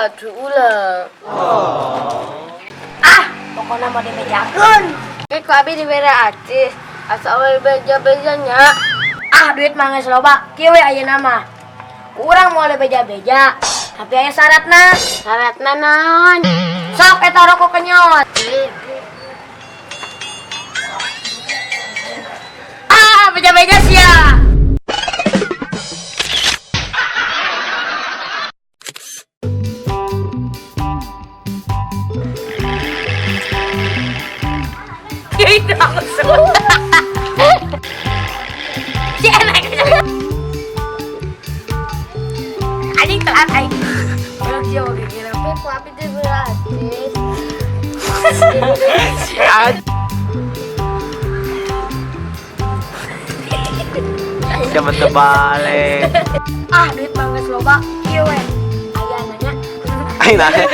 Ulah tuh ulah. Ah, pokoknya mau dibejakeun. Kayak ku abi dibere acis. Asa awal beja-bejanya. Ah, duit mah geus loba. Kieu we ayeuna mah. Urang moal beja-beja, tapi aya syaratna. Syaratna naon? Sok eta rokok kenyot. Ah, beja-beja sia. Itu langsung. Si enak. Anjing telat aing. Belum sia oge kira. Kayak ku abi dibere acis. Si anjing. Siapa terbalik. Ah, duit mah geus loba. Kieu we. Aya nanya. Ayo nanya.